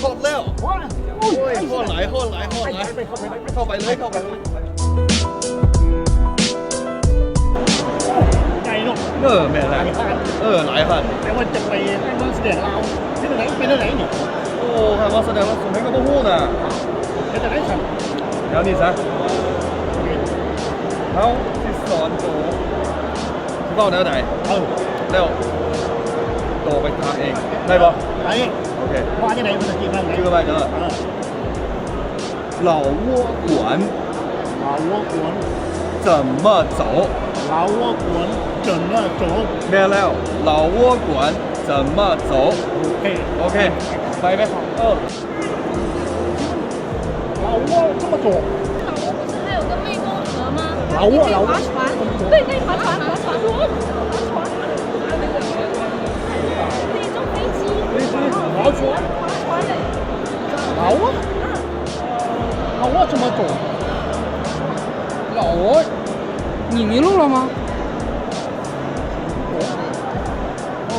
ຮອດແລ້ວ ໂອ້ຍ ຮອດຫຼາຍ ຮອດຫຼາຍ ຮອດຫຼາຍ ເຂົ້າໄປເລີຍ ເຂົ້າໄປເລີຍ ໃຫຍ່ເນາະ ເອີ ແມ່ນແຫຼະ ເອີ ຫຼາຍພັນ ແຕ່ວ່າຈະໄປເມືອງສະແດງລາວ ເປັນຈັ່ງໃດ ເປັນຈັ່ງໃດນີ້ ໂອ້ ຄັນວ່າສະແດງລາວ ສົມເຮັດກໍບໍ່ຮູ້ນະ ເຮັດຈັ່ງໃດຊັ້ນ ແນວນີ້ຊະ ເຮົາຊິສອນໂຕ ຊິເວົ້າແນວໃດ ເອີ ແລ້ວໂຕໄປຖາມເອງ ໄດ້ບໍ່ ໄດ້ ໂອເຄ ເວົ້າຈັ່ງໃດ ພາສາຈີນວ່າຈັ່ງໃດ ຈື່ໄວ້ເດີ ເອີ 老挝馆 老挝馆 怎么走 老挝馆 怎么走 ແມ່ນແລ້ວ 老挝馆 怎么走 ໂອເຄ ໂອເຄ ໄປໄໝ ເອີ 老挝怎么走 老挝不是还有个湄公河吗？老挝，老挝。划船，对，可以划船，划船，划船，可以坐飞机，飞机，划船，划船嘞。老挝，老挝怎么走？老挝，你迷路了吗？ 哦，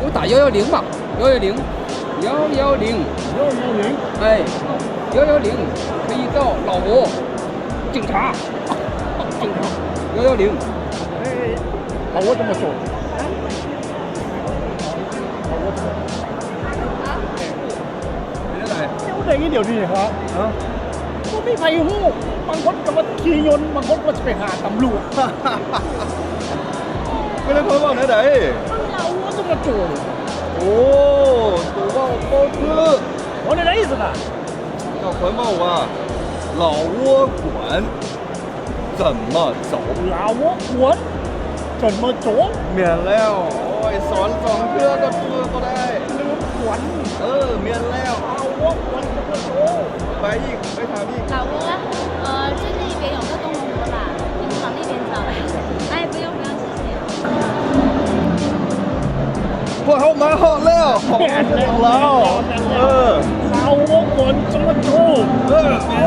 我打幺幺零吧，幺幺零，幺幺零，幺幺零，哎，幺幺零可以到老挝警察，警察，幺幺零。哎，老挝怎么走？老挝怎么走？ ເປັນຈັ່ງໃດ ແນວໃດດຽວນີ້ຮະ ຮະ ບໍ່ມີໃຜຮູ້ ບາງຄົນກໍວ່າຂີ່ຍົນ ບາງຄົນກໍວ່າຈະໄປຫາຕຳຫຼວດ ເປັນຄົນເວົ້າແນວໃດ ລາວໂອ້ ຈະມາໂຈ ໂອ້ ໂຕເວົ້າບໍ່ຖືກ ເວົ້າແນວໃດຊັ້ນນະ ເຈົ້າຂ້ອຍເວົ້າວ່າ 老挝馆 怎么走 老挝馆 怎么走 ແມ່ນແລ້ວ ໂອ້ຍ ສອນສອງເທື່ອກໍຈື່ບໍ່ໄດ້ ລືມຂວັນ ເອີ ແມ່ນແລ້ວ 老挝馆怎么走 ໄປອີກ ໄປຖາມອີກ 老挝 呃，这那边有个东湖啦，你们往那边走。哎，不用，不用，谢谢。 ພວກເຮົາມາຮອດແລ້ວ ຂອງລາວ ເອີ 老挝馆怎么走 ເອີ ແມ່